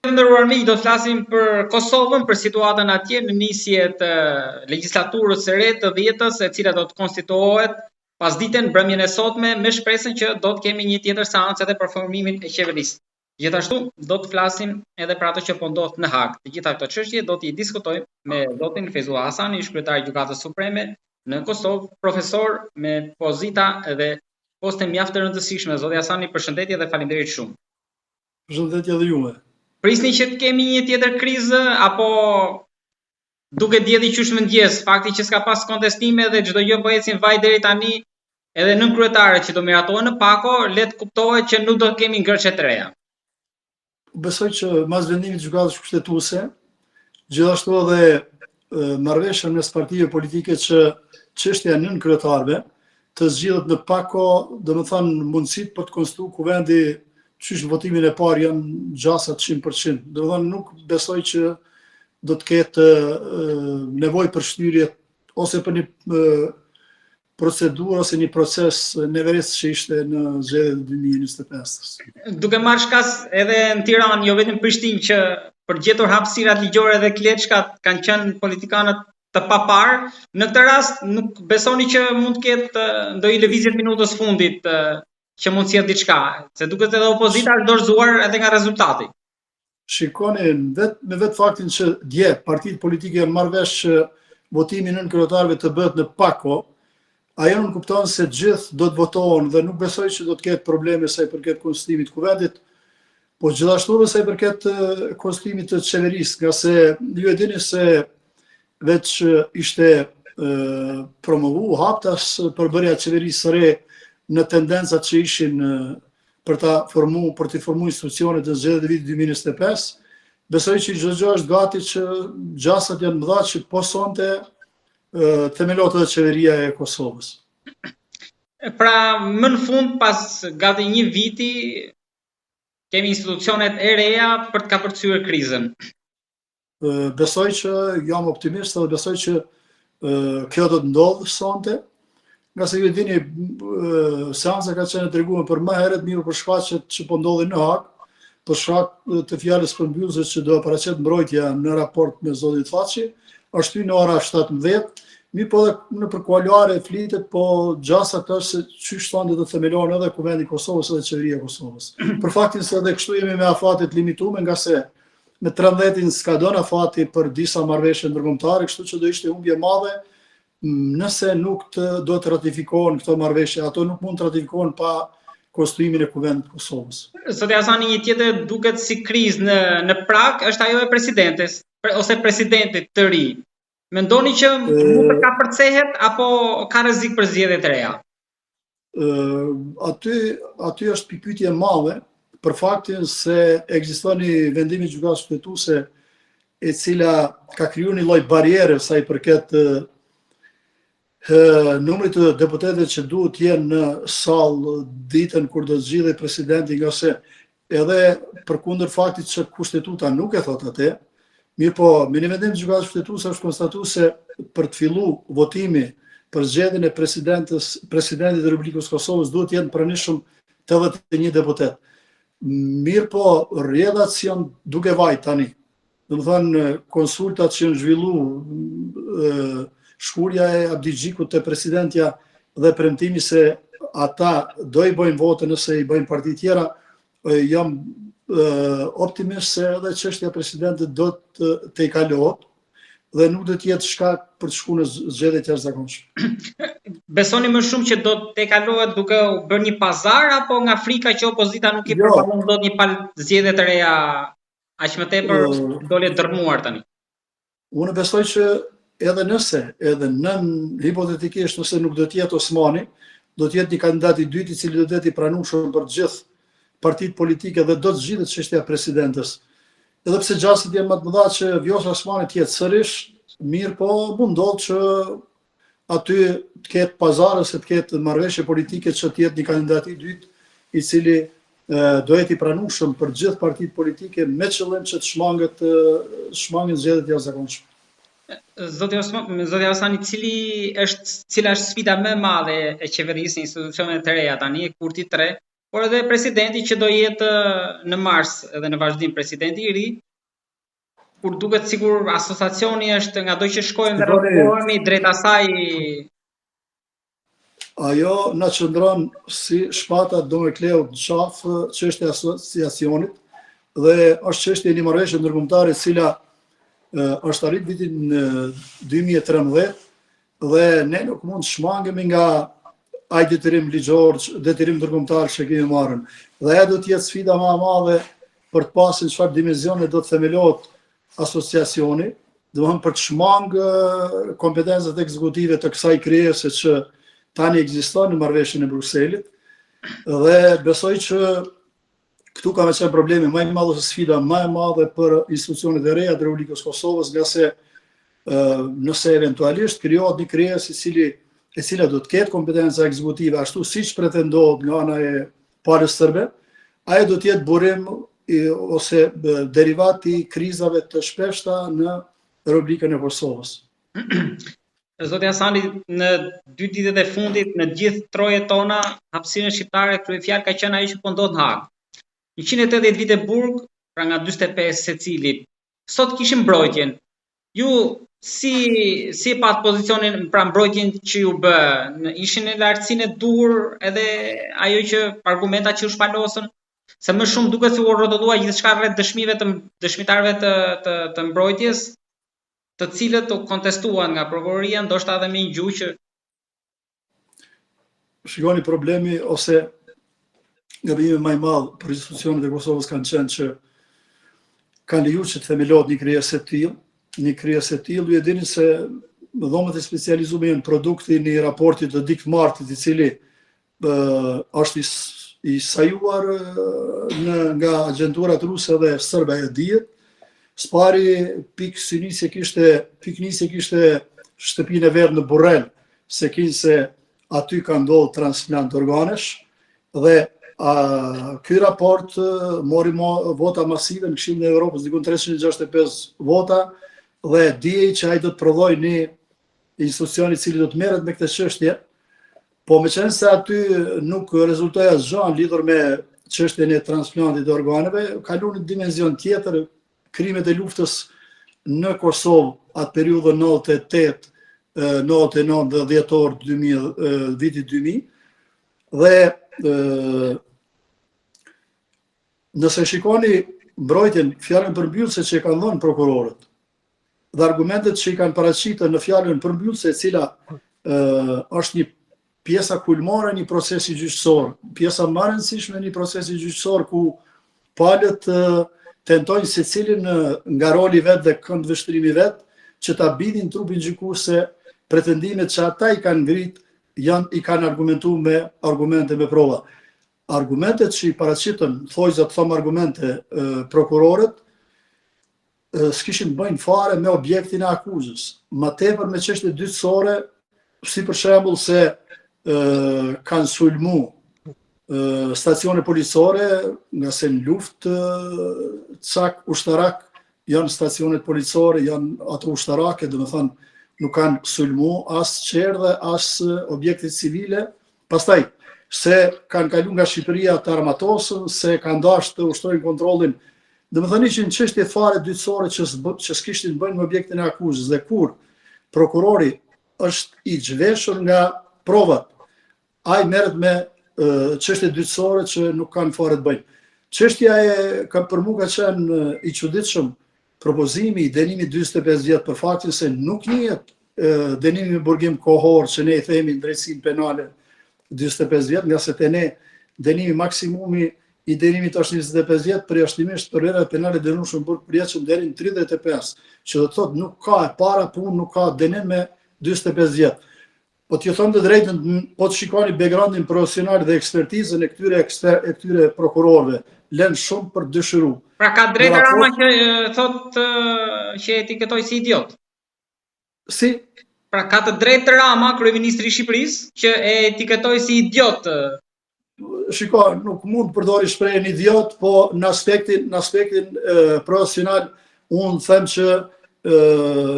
Të nderuar miq, do të flasim për Kosovën, për situatën atje në nisje të legjislaturës së re të dhjetës, e cila do të konstituohet pasditen mbrëmjen e sotme me shpresën që do të kemi një tjetër seancë edhe për formimin e qeverisë. Gjithashtu do të flasim edhe për ato që po ndodh në Hagë. Të gjitha këto çështje do t'i diskutojmë me zotin Fejzullah Hasani, ish kryetar i Gjykatës Supreme në Kosovë, profesor me pozita dhe poste mjaft të rëndësishme. Zoti Hasani, përshëndetje dhe faleminderit shumë. Përshëndetje edhe juve. Prisni që të kemi një tjetër krizë apo duke dielli qysh në mëngjes, fakti që s'ka pas kontestime dhe çdo gjë po ecin vaj deri tani, edhe nënkryetarët që do miratohen në pako, le të kuptohet që nuk do të kemi ngërçe të reja. Besoj që mas vendimit të Gjykatës Kushtetuese, gjithashtu edhe marrëveshja mes partive politike që çështja e nënkryetarëve të zgjidhet në pako, domethënë mundësitë për të konstituu kuvendi qysh në votimin e parë janë gjasat 100%. Domethënë nuk besoj që do të ketë nevojë për shtyrje ose për një procedurë ose një proces neveritës që ishte në zgjedhjet e 2025-ës. Duke marrë shkas edhe në Tiranë, jo vetëm Prishtinë që për gjetur hapësirat ligjore dhe kleçkat kanë qenë politikanët të paparë, në këtë rast nuk besoni që mund të ketë ndonjë lëvizje të minutës fundit që mund të sjellë diçka, se duket edhe opozita është dorëzuar edhe nga rezultati. Shikoni, vet, me vetë faktin që dje partitë politike janë marrë vesh që votimi i nënkryetarëve të bëhet në pako, ajo nënkupton se gjithë do të votohen dhe nuk besoj që do të ketë probleme sa i përket konstituimit të kuvendit, po gjithashtu edhe sa i përket konstituimit të qeverisë, ngase ju e dini se veç ishte promovu haptas përbërja e qeverisë së re në tendencat që ishin për ta formu, për t'i formu institucionet në zgjedhjet e vitit 2025, besoj që çdo gjë është gati që gjasat janë mëdha që po sonte themelohet edhe qeveria e Kosovës. Pra, më në fund, pas gati një viti, kemi institucionet e reja për të kapërcyer krizën. Besoj që jam optimist dhe besoj që kjo do të ndodhë sonte, ngase ju e dini, seanca ka qenë e treguar për më herët, mirëpo për shkaqet që po ndodhin në Hagë, për shkak të fjalës përmbyllëse që do paraqet mbrojtja në raport me zotin Thaçi, është në ora 17, mirëpo edhe nëpër kualuare flitet, po gjasat është se qysh sonte do të themelohen edhe Kuvendi i Kosovës edhe Qeveria e Kosovës. Për faktin se edhe kështu jemi me afate të limitume, ngase me 13-in skadon afati për disa marrëveshje ndërkombëtare, kështu që do ishte humbje e madhe nëse nuk të, do të ratifikohen këto marrëveshje, ato nuk mund të ratifikohen pa konstituimin e Kuvendit të Kosovës. Zoti Hasani, një tjetër duket si krizë në në prag është ajo e presidentes ose presidentit të ri. Mendoni që mund të kapërcehet apo ka rrezik për zgjedhje të reja? Aty aty është pikëpyetje e madhe për faktin se ekziston një vendim i Gjykatës Kushtetuese e cila ka krijuar një lloj barriere sa i përket numrit të deputetëve që duhet të jenë në sallë ditën kur do të zgjidhej presidenti, ngase Edhe përkundër faktit që kushtetuta nuk e thotë atë, mirëpo me një vendim të Gjykatës Kushtetuese është konstatu se për të fillu votimi për zgjedhjen e presidentës, presidentit të Republikës së Kosovës duhet të jenë pranishëm 81 deputet. Mirëpo rrjedhat si janë duke vajt tani. Domethënë, konsultat që janë zhvillu, shkuarja e Abdixhikut te presidentja dhe premtimi se ata do i bëjnë votën nëse i bëjnë parti tjera, jam optimist se edhe çështja e presidentit do të tejkalohet dhe nuk do të jetë shkak për të shkuar në zgjedhje të jashtëzakonshme. Besoni më shumë që do të tejkalohet duke u bërë një pazar apo nga frika që opozita nuk i jo. përballon dot një palë zgjedhje të reja Aq më tepër doli e dërrmuar tani. Unë besoj që edhe nëse, edhe në hipotetikisht nëse nuk do të jetë Osmani, do të jetë një kandidat i dytë i cili do të jetë i pranueshëm për të gjithë partitë politike dhe do të zgjidhet çështja e presidentes. Edhe pse gjasat janë më të mëdha që Vjosa Osmani të jetë sërish, mirëpo mund ndodh që aty të ketë pazar ose të ketë marrëveshje politike që të jetë një kandidat i dytë i cili do jetë i pranueshëm për gjithë partitë politike me qëllim që të shmanget shmangen zgjedhjet e jashtëzakonshme. Zoti Osman, zoti Hasani, cili është cila është sfida më e madhe e qeverisë, institucioneve të reja tani, e Kurti 3, por edhe presidenti që do jetë në mars edhe në vazhdim presidenti i ri, kur duket sikur asociacioni është ngado që shkojmë dhe rrotullohemi drejt asaj Ajo na qëndron si shpata e Damokleut në qafë çështja e asociacionit dhe është çështje e një marrëveshje ndërkombëtare e cila është arrit vitin 2013 dhe ne nuk mund të shmangemi nga ai detyrim ligjor, detyrim ndërkombëtar që kemi marrë. Dhe ajo do të jetë sfida më e madhe për të pa se në çfarë dimensione do të themelohet asociacioni, domethënë për të shmang kompetencat ekzekutive të kësaj krijese që tani ekziston në marrëveshjen e Brukselit dhe besoj që këtu ka me qenë problemi më i madh ose sfida më e madhe për institucionet e reja të Republikës Kosovës, ngase nëse eventualisht krijohet një krijesë i cili e cila do të ketë kompetenca ekzekutive ashtu siç pretendohet nga ana e palës serbe, ajo do të jetë burim i, ose derivat i krizave të shpeshta në Republikën e Kosovës. Zoti Hasani, në dy ditët e fundit, në gjithë trojet tona, hapësirën shqiptare, kryefjalë ka qenë ajo që po ndodh në Hagë. 180 vite burg, pra nga 45 secili. Sot kishim mbrojtjen. Ju si si e patë pozicionin pra mbrojtjen që ju bë, në, ishin në lartësinë e duhur edhe ajo që argumentat që u shpalosën, se më shumë duket se u rrotullua gjithçka rreth dëshmive të dëshmitarëve të të, të mbrojtjes, të cilët u kontestuan nga prokuroria, ndoshta edhe me një gjuhë që Shikoni problemi ose gabimi më i madh për institucionet e Kosovës kanë qenë që kanë leju që të themelohet një krijesë e tillë, një krijesë e tillë, ju e dini se dhomat e specializuara janë produkti i një raporti të Dick Martit, i cili është i, i sajuar në nga agjenturat ruse dhe serbe e dihet. S'pari pikënisje kishte pikënisje kishte shtëpinë e verdhë në Burrel, se kinse aty ka ndodhur transplant organesh dhe a, ky raport mori mo, vota masive në Këshillin e Evropës, diku 365 vota dhe dihej që ai do të prodhojë një institucion i cili do të merret me këtë çështje, po meqenëse aty nuk rezultoi asgjë lidhur me çështjen e transplantit të organeve, kalu në dimension tjetër, krimet e luftës në Kosovë atë periudhën 98 99 dhe dhjetor 2000 vitit 2000 dhe nëse shikoni mbrojtjen fjalën përmbyllëse që e kanë dhënë prokurorët dhe argumentet që i kanë paraqitur në fjalën përmbyllëse e cila është një pjesa kulmore e një procesi gjyqësor, pjesa më e rëndësishme e një procesi gjyqësor ku palët tentojnë secilin nga roli vet dhe këndvështrimi vet që ta bindin trupin gjykues se pretendimet që ata i kanë ngrit janë i kanë argumentu me argumente me prova. Argumentet që i paraqitën, thojza të them argumente prokurorët, s'kishin të bëjnë fare me objektin e akuzës, më tepër me çështje dytësore, si për shembull se e, kanë sulmu e, stacione policore, ngase në luftë cak ushtarak janë stacionet policore, janë ato ushtarake, domethënë nuk kanë sulmu as çerdhe, as objekte civile, Pastaj, se kanë kalu nga Shqipëria të armatosën, se kanë dashur të ushtrojnë kontrollin, domethënë ishin çështje fare dytësore që që s'kishin të bëjnë me objektin e akuzës dhe kur prokurori është i zhveshur nga provat, ai merret me çështje dytësore që nuk kanë fare të bëjnë. Çështja e ka për mua ka qenë i çuditshëm propozimi i dënimit 45 vjet për faktin se nuk njihet dënimi me burgim kohor që ne i themi në drejtësinë penale 45 vjet, ngase te ne dënimi maksimumi i dënimit është 25 vjet, përjashtimisht për veprat penale dënueshme me burg të përjetshëm deri në 35, që do të thotë nuk ka e para punë, nuk ka dënim me 45 vjet. Po t'ju them të drejtën, po të shikoni backgroundin profesional dhe ekspertizën e këtyre eksper, e këtyre prokurorëve, lën shumë për të dëshiru. Pra ka drejtë Rama që thotë që e etiketoi si idiot. Si? Pra ka të drejtë Rama, kryeministri i Shqipërisë, që e etiketoi si idiot. Shiko, nuk mund të përdori shprehjen idiot, po në aspektin në aspektin e, profesional unë them që e,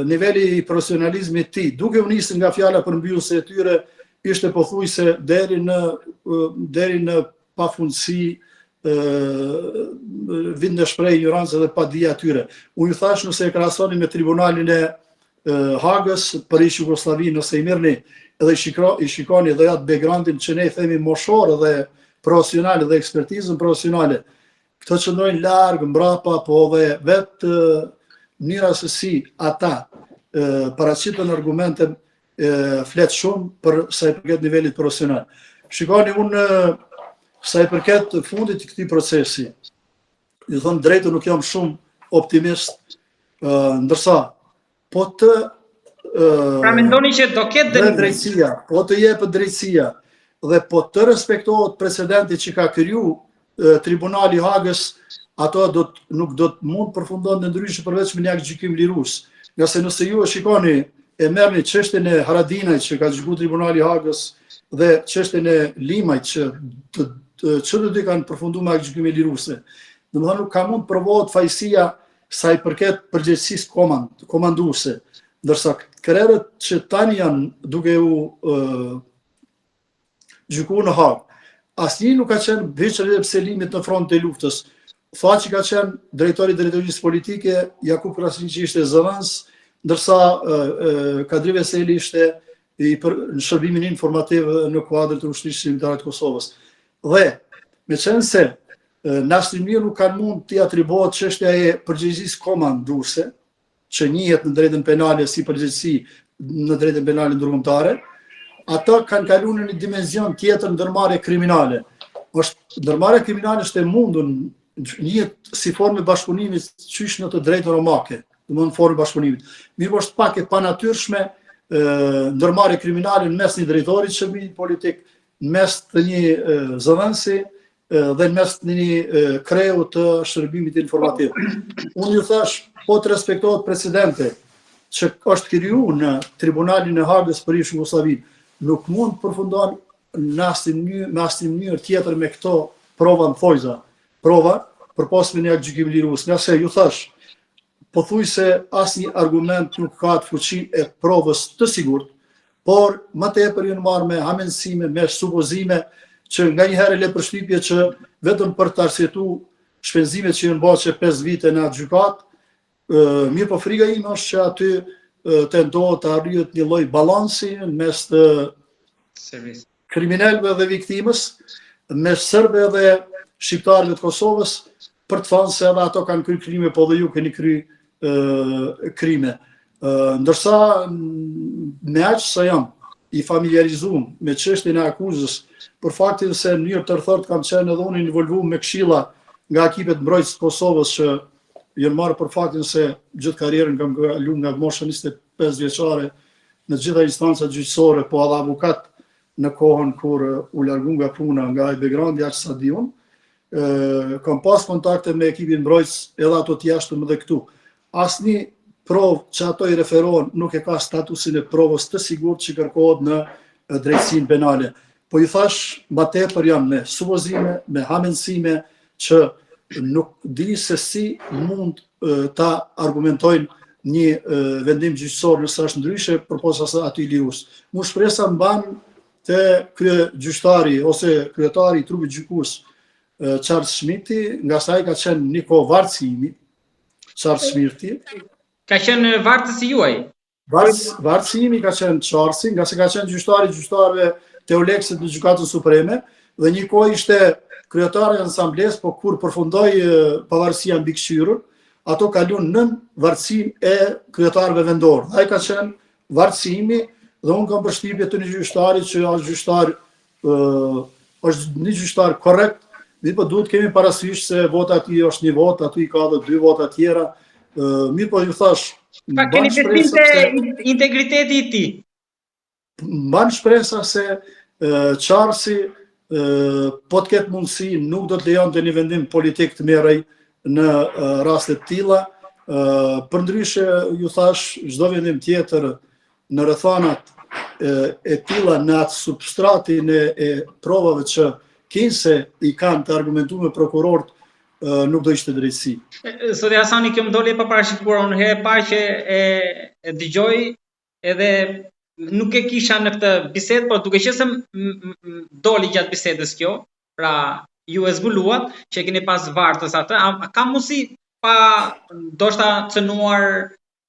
niveli i profesionalizmit të tij, duke u nisur nga fjala përmbyllëse e tyre, ishte pothuajse deri në deri në pafundësi vjen në shprehje injorancë dhe padija e tyre. Unë ju thash nëse e krahasoni me tribunalin e Hagës për ish Jugosllavinë, nëse i merrni edhe i, shikro, i shikoni edhe atë backgroundin që ne i themi moshor dhe profesional dhe ekspertizën profesionale, këto qëndrojnë larg, mbrapa, po dhe vetë mënyra se si ata paraqitën argumente flet shumë për sa i përket nivelit profesional. Shikoni, unë sa i përket fundit të këtij procesi, ju them drejtën nuk jam shumë optimist, ndërsa po të Pra mendoni që do ketë dënim? Drejtësia, po të jepet drejtësia dhe po të respektohet precedenti që ka kriju Tribunali i Hagës ato do të, nuk do të mund të përfundonte ndryshe përveç me një aktgjykim lirues. Ngase nëse ju e shikoni e merrni çështjen e Haradinajt që ka gjyku Tribunali i Hagës dhe çështjen e Limajt që të, të, që të dy kanë përfundu me aktgjykime liruese. Domethënë nuk ka mund të provohet fajësia sa i përket përgjegjësisë komand, komanduese, ndërsa krerët që tani janë duke u gjyku në Hagë. Asnjë nuk ka qenë veç Rexhep Selimit në front të luftës. Thaçi ka qenë drejtori i drejtorisë politike, Jakup Krasniqi ishte zëdhënës, ndërsa Kadri Veseli ishte i për, në shërbimin informativ në kuadër të Ushtrisë Çlirimtare të Kosovës. Dhe, meqenëse, në asnjë mënyrë nuk kanë mund t'i atribuohet çështja e përgjegjësisë komanduese, që njihet në drejtën penale si përgjegjësi në drejtën penale ndërkombëtare, ato kanë kaluar në një dimension tjetër ndërmarrje kriminale. Është ndërmarrja kriminale është e mundur njihet si formë e bashkëpunimit qysh në të drejtën romake, domethënë formë e bashkëpunimit. Mirëpo është pak e panatyrshme ndërmarrje kriminale në mes një drejtori të shërbimit politik, në mes të një zëdhënësi, dhe në mes të një kreu të shërbimit informativ. Unë ju thash, po të respektohet precedenti që është kriju në tribunalin e Hagës për ish Jugosllavinë, nuk mund të përfundon në asnjë mënyrë, në asnjë mënyrë tjetër me këto prova në thonjëza. Prova përpos me një aktgjykim lirues. Ngase ju thash, pothuajse asnjë argument nuk ka atë fuqi e provës të sigurt, por më tepër janë marrë me hamendësime, me supozime, që nganjëherë le përshtypje që vetëm për të arsyetu shpenzimet që janë bërë që 5 vite në atë gjykatë, mirëpo friga ime është që aty tentohet të arrihet një lloj balansi në mes të kriminelëve dhe viktimës, mes serbëve dhe shqiptarëve të Kosovës, për të thënë se edhe ato kanë kry krime, po dhe ju keni kry krime. Ndërsa me aq sa jam i familiarizum me çështjen e akuzës, për faktin se në mënyrë tërthortë kam qenë edhe unë involvum me këshilla nga ekipet mbrojtës të Kosovës që janë marrë për faktin se gjithë karrierën kam kalu nga mosha 25 vjeçare në të gjitha instancat gjyqësore, po edhe avokat në kohën kur u largu nga puna nga ai background aq sa di unë, kam pas kontakte me ekipin mbrojtës edhe ato të jashtëm edhe këtu. Asnjë provë që ato i referohen nuk e ka statusin e provës të sigurt që kërkohet në drejtësinë penale. Po ju thash, ma tepër janë me supozime, me hamendësime që nuk di se si mund ta argumentojnë një vendim gjyqësor nëse është ndryshe përpos asaj aty lirues. Mu shpresa mban te kryegjyqtari ose kryetari i trupit gjykues Charles Schmidti, ngase ai ka qenë një kohë vartësi imi, Charles Schmidti. Ka qenë vartësi juaj? Vartësi imi ka qenë Charlesi, ngase ka qenë gjyqtari i gjyqtarëve të Eulexit në Gjykatën Supreme, dhe një kohë ishte kryetar i asamblesë, po kur përfundoi pavarësia mbikëqyrur, ato kalun nën vartësinë e kryetarëve vendorë. Ai ka qenë vartësi imi dhe unë kam përshtypje të një gjyqtari që është gjyqtar është një gjyqtar korrekt, mirëpo duhet kemi parasysh se vota e tij është një votë, aty i ka edhe dy vota tjera. Mirëpo ju thash, pa keni besim te integriteti i tij. Mban shpresa se Charlesi po të ketë mundësi nuk do të lejonte një vendim politik të merrej në raste të tilla. Përndryshe ju thash çdo vendim tjetër në rrethanat e tilla në atë substratin e, e provave që kinse i kanë të argumentuar prokurorët nuk do ishte drejtësi. Zoti Hasani, kjo më doli e paparashikuar, unë herë e parë që e, e dëgjoj edhe nuk e kisha në këtë bisedë, por duke qenë se doli gjatë bisedës kjo, pra ju e zbuluat që e keni pas vartës atë, a, a ka mundësi pa ndoshta cënuar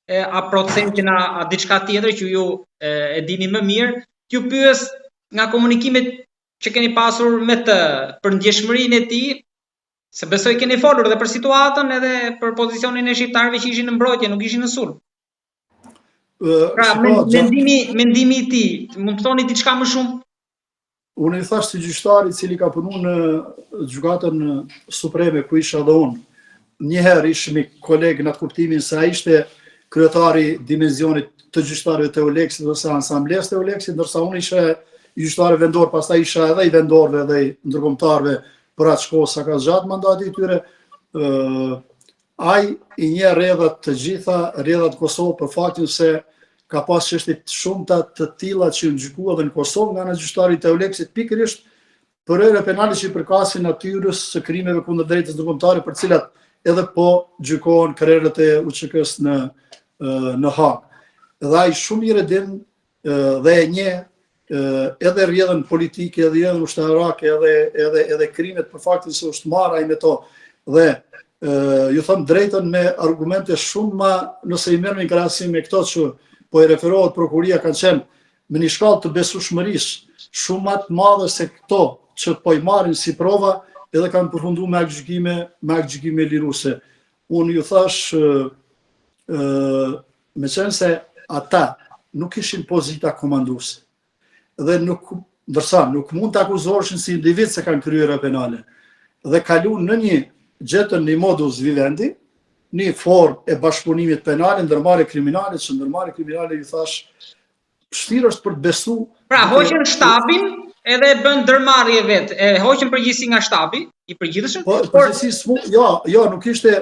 e, a procesin a, a diçka tjetër që ju e, e dini më mirë, t'ju pyes nga komunikimet që keni pasur me të për ndjeshmërinë e tij, se besoj keni folur edhe për situatën edhe për pozicionin e shqiptarëve që ishin në mbrojtje, nuk ishin në sulm. Pra, mendimi, mendimi i tij, mund të thoni diçka më shumë? Unë i thash si gjyqtar i cili ka punu në gjykatën supreme ku isha dhe unë. Njëherë ishim kolegë në atë kuptimin se ai ishte kryetari i dimensionit të gjyqtarëve të Eulexit ose asamblesë të Eulexit, ndërsa unë isha i gjyqtarëve vendor, pastaj isha edhe i vendorëve dhe i ndërkombëtarëve për atë kohë sa ka zgjatë mandati i tyre. Ë Ai i njeh rrjedhat të gjitha, rrjedhat në Kosovë për faktin se ka pas çështje të shumta të tilla që janë gjykuar edhe në Kosovë nga ana e gjyqtarit të Eulexit pikërisht për vepra penale që i përkasin natyrës së krimeve kundër drejtës ndërkombëtare për të cilat edhe po gjykohen krerët e UÇK-së në në Hagë. Dhe ai shumë mirë e din dhe e njeh edhe rrjedhën politike, edhe rrjedhën ushtarake, edhe edhe edhe krimet për faktin se është marrë ai me to. Dhe ju them drejtën me argumente shumë ma nëse i merrni në krahasim me këto që po i referohet prokuroria kanë qenë me një shkallë të besueshmërisë shumë ma të madhe se këto që po i marrin si prova edhe kanë përfundu me aktgjykime me aktgjykime liruese. Unë ju thash ë meqenëse ata nuk ishin pozita komanduese dhe nuk ndërsa nuk mund të akuzoheshin si individ se kanë kryer vepra penale dhe kalun në një gjetën një modus vivendi, një formë e bashkëpunimit penale, ndërmarrje kriminale, që ndërmarrje kriminale ju thash Vështirë është për të besu. Pra, hoqën shtabin edhe e bën ndërmarrje vet. E hoqën përgjegjësi nga shtabi i përgjithshëm. Po, përgjegjësi s'mu, jo, jo, nuk ishte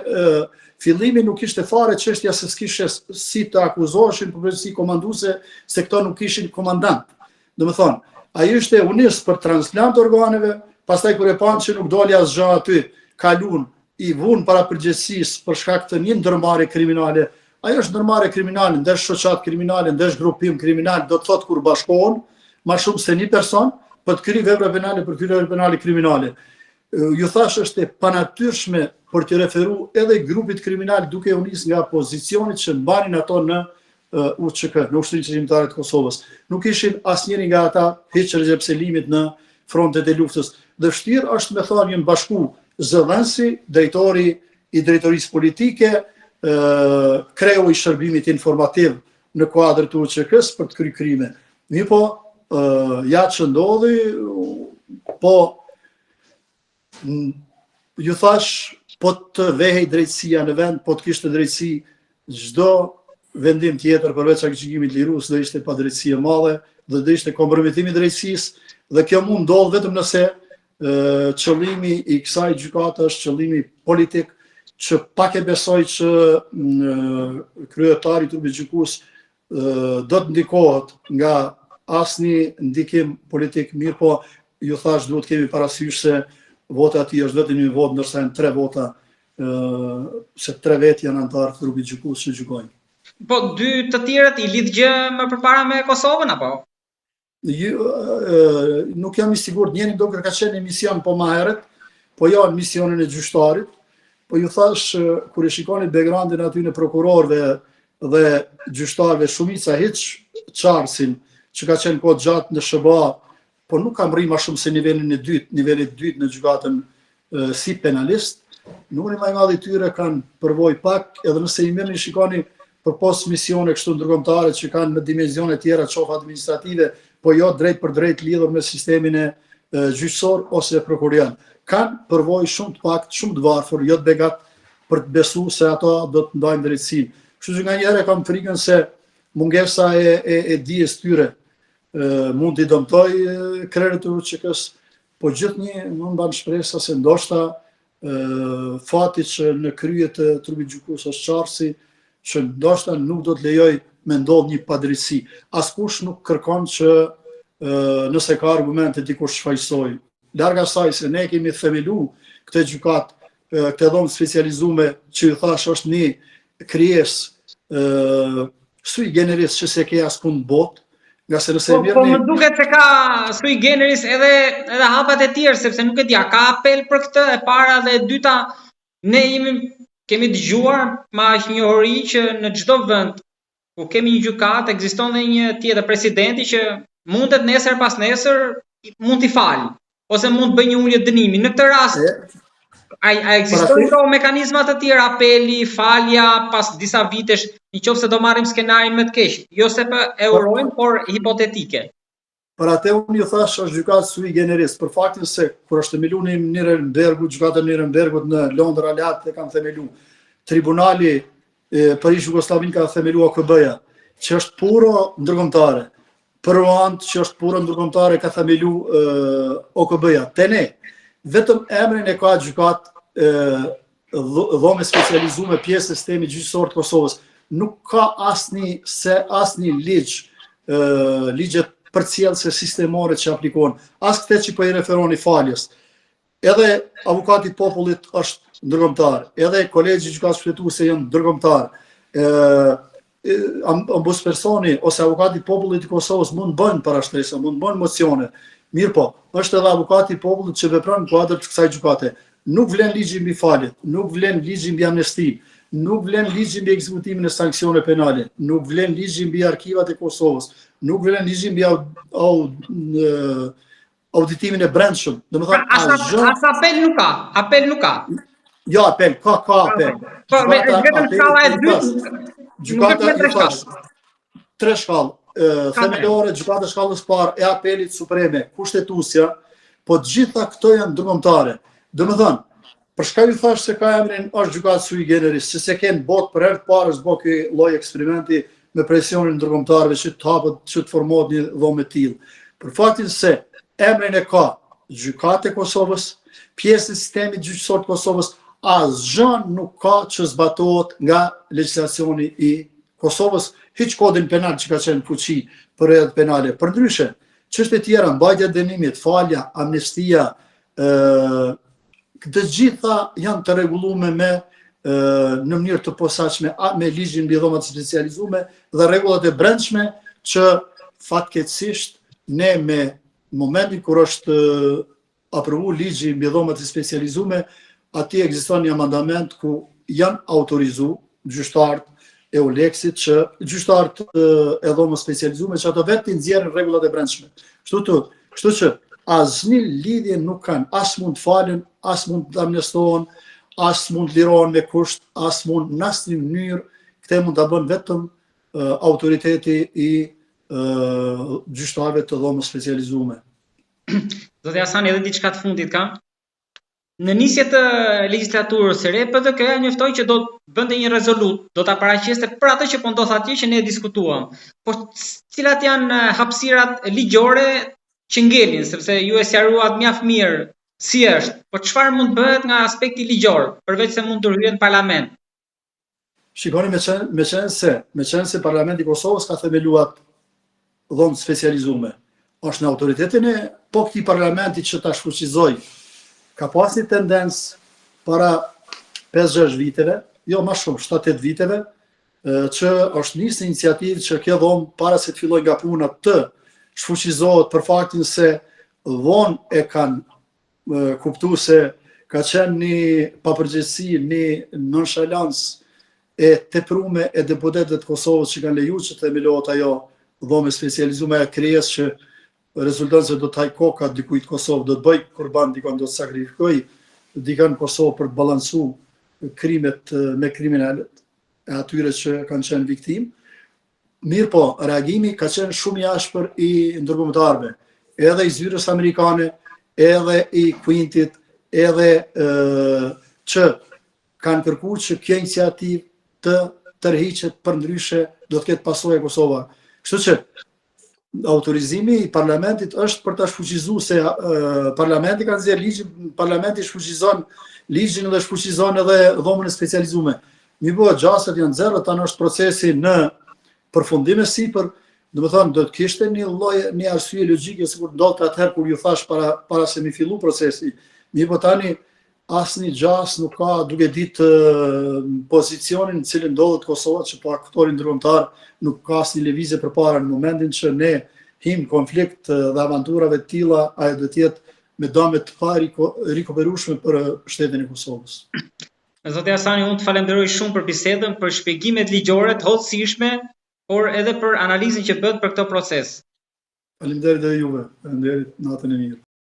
fillimi nuk ishte fare çështja se s'kishe si të akuzoheshin për përgjegjësi komanduese, se këto nuk ishin komandant. Domethënë, ai ishte u nis për transplant organeve, pastaj kur e panë që nuk doli asgjë aty, kalun i vunë para përgjegjësisë për shkak të një ndërmarrje kriminale, ajo është ndërmarrje kriminale, ndesh shoqatë kriminale, ndesh grupim kriminal, do të thotë kur bashkohen ma shumë se një person për të kryer vepra penale, për të kryer vepra penale kriminale. Ju thash është e panatyrshme për t'i referu edhe grupit kriminal duke u nis nga pozicioni që mbanin ato në UÇK, në Ushtrinë Çlirimtare të Kosovës. Nuk ishin asnjëri nga ata hiç Rexhep Selimit në frontet e luftës. Dhe vështirë është me thanë janë bashku zëdhënësi, drejtori i drejtorisë politike, kreu i shërbimit informativ në kuadër të UÇK-së për të kry krime. Mirëpo, ja që ndodhi, po Ju thash, po të vehej drejtësia në vend, po të kishte drejtësi, çdo vendim tjetër përveç aktgjykimit lirues do ishte padrejtësi e madhe dhe do ishte kompromitim i drejtësisë dhe kjo mund ndodh vetëm nëse qëllimi i kësaj gjykate është qëllimi politik që pak e besoj që kryetari i trupit gjykues do të ndikohet nga asnjë ndikim politik, mirëpo ju thash duhet kemi parasysh se vota e tij është vetëm një votë, ndërsa janë tre vota, se tre vetë janë anëtarë të trupit gjykues që gjykojnë. Po, dy të tjerët i lidh gjë më përpara me Kosovën, apo? Ju, nuk jam i sigurt, njëri ndoshta ka qenë në mision po ma herët, po jo në misionin e gjyqtarit, po ju thash kur e shikoni backgroundin atyne prokurorëve dhe gjyqtarëve shumica hiç Charlesin që ka qenë kohë gjatë në SHBA, po nuk ka mrri ma shumë se nivelin e dytë, nivelit dytë në gjykatën si penalist, numri ma i madh i tyre kanë përvojë pak, edhe nëse i merrni shikoni përpos misione kështu ndërkombëtare që kanë në dimensione tjera qoftë administrative, po jo drejtpërdrejt lidhur me sistemin e gjyqësor ose prokurorial. Kanë përvojë shumë të paktë, shumë të varfër, jo të begat për të besu se ato do të ndajnë drejtësinë. Kështu që nganjëherë kam frikën se mungesa e, e, e dijes tyre mund t'i dëmtoj krerët e UÇK-së, Po gjithnjë më mban shpresa se ndoshta fati që në krye të trupit gjykues është Charlesi, që ndoshta nuk do të lejoj me ndodh një padrejtësi. Askush nuk kërkon që nëse ka argumente dikush shfajsoj. Larg asaj se ne kemi themelu këtë gjykatë, këtë dhomë specializume që ju thash është një krijesë sui generis që s'e ke askund në botë. Ngase nëse po, po më duket se ka sui generis edhe edhe hapat e tjerë sepse nuk e di a ka apel për këtë e para dhe e dyta ne jemi kemi dëgjuar me aq njohuri që në çdo vend ku kemi një gjykatë ekziston dhe një tjetër presidenti që mundet nesër pas nesër mund t'i falë ose mund të bëjë një ulje dënimi. Në këtë rast a, a ekzistojnë këto mekanizma të tjerë apeli, falja pas disa vitesh, në qoftë se do marrim skenarin më të keq, jo se po e urojmë, por hipotetike. Për atë unë ju thash është gjykatë sui generis, për faktin se kur është themelu në Nirnbergu, gjykata e Nirnbergut në Londër aleatët e kanë themelu, tribunali e, për ish Jugosllavinë ka themelu OKB-ja, që është puro ndërkombëtare. Për Ruandën që është puro ndërkombëtare ka themelu OKB-ja. Te ne, vetëm emrin e ka gjykatë dhomë e specializume pjesë e sistemit gjyqësor të Kosovës. Nuk ka asnjë se asnjë ligj, ligjet përcjellëse sistemore që aplikohen. As këtë që po i referoni faljes. Edhe avokati i popullit është ndërkombëtar, edhe kolegji i gjykatës kushtetuese janë ndërkombëtar. Ë ombudspersoni ose avokati i popullit i Kosovës mund të bëjnë parashtresa, mund të bëjnë mocione. Mirëpo, është edhe avokati i popullit që vepron në kuadër të kësaj gjykate. Nuk vlen ligji mbi faljet, nuk vlen ligji mbi amnestinë, nuk vlen ligji mbi ekzekutimin e sanksioneve penale, nuk vlen ligji mbi arkivat e Kosovës, nuk vlen ligji mbi au, au, auditimin e brendshëm. Domethënë, pra, as, as apel nuk ka, apel nuk ka. Jo, apel, ka, ka apel. Po, me, vetëm shkalla e dytë, gjykata e tre tre shkallë, themelore, gjykata e shkallës parë, e apelit supreme, kushtetuesja, po të gjitha këto janë ndërkombëtare. Domethënë, për çka ju thash se ka emrin është gjykatë sui generis, se s'e ke në botë për herë të parë është bë ky lloj eksperimenti me presionin ndërkombëtarëve që të hapet, që të formohet një dhomë e tillë. Për faktin se emrin e ka gjykatë e Kosovës, pjesë e sistemit gjyqësor të Kosovës, asgjë nuk ka që zbatohet nga legjislacioni i Kosovës, hiç kodin penal që ka qenë në fuqi për rrjedhat penale. Përndryshe, çështje tjera, mbajtja e dënimit, falja, amnistia, ë të gjitha janë të rregullume me në mënyrë të posaçme me ligjin mbi dhomat e specializume dhe rregullat e brendshme që fatkeqësisht ne me momentin kur është aprovu ligji mbi dhomat e specializume, aty ekziston një amandament ku janë autorizu gjyqtarët e EULEX-it që gjyqtarët e dhomës specializume që ato vetë t'i nxjerrin rregullat e brendshme. Kështu të, kështu që asnjë lidhje nuk kanë, as mund të falen, as mund të amnistohen, as mund të lirohen me kusht, as mund në asnjë mënyrë, këtë mund ta bën vetëm autoriteti i gjyqtarëve të dhomës specializume. Zoti Hasani, edhe diçka të fundit kam. Në nisje të legjislaturës së re, PDK-ja njoftoi që do të bënte një rezolutë, do ta paraqeste për atë që po ndodh atje që ne e diskutuam. Por cilat janë hapësirat ligjore që ngelin, sepse ju e sqaruat mjaft mirë si është, por çfarë mund të bëhet nga aspekti ligjor, përveç se mund të ndërhyhet në parlament? Shikoni me qenë, me qenë se, me qenë se Parlamenti i Kosovës ka themeluar dhomë të specializume. Është në autoritetin e po këtij parlamenti që ta shfuqizoj. Ka pas një tendencë para 5-6 viteve, jo ma shumë, 7-8 viteve, që është nisë një iniciativë që kjo dhomë para se të fillojë nga puna të shfuqizohet për faktin se vonë e kanë kuptu se ka qenë një papërgjegjësi, një nonshalancë e teprume e deputetëve të Kosovës që kanë leju që të themelohet ajo dhomë e specializume e krijesë që rezulton se do të haj koka dikujt në Kosovë, do të bëj kurban dikon, do të sakrifikoj dikon në Kosovë për të balancu krimet me kriminalët e atyre që kanë qenë viktimë. Mirëpo, reagimi ka qenë shumë i ashpër i ndërkombëtarëve, edhe i zyrës amerikane, edhe i Quintit, edhe e, që kanë kërku që kjo iniciativë të tërhiqet përndryshe do të ketë pasoja Kosova. Kështu që autorizimi i parlamentit është për ta shfuqizuar se e, parlamenti ka nxjerr ligjin, parlamenti shfuqizon ligjin dhe shfuqizon edhe dhomën e specializume. Mirëpo, gjasat janë zero, tani është procesi në përfundim e sipër, domethënë, do të kishte një lloj, një arsye logjike, sikur ndodhte atëherë kur ju thash para, para se mi fillu procesi. Mirëpo tani, Asnjë gjasë nuk ka duke ditë pozicionin në cilin ndodhet Kosova që po aktori ndërkombëtar nuk ka asnjë lëvizje përpara në momentin që ne him në konflikt dhe aventurave të tilla, ajo do të jetë me dame të parikuperueshme për shtetin e Kosovës. Zoti Hasani, unë të falenderoj shumë për bisedën, për shpjegimet ligjore të hollësishme, por edhe për analizën që bëtë për këtë proces. Faleminderit edhe juve. Faleminderit, natën e mirë.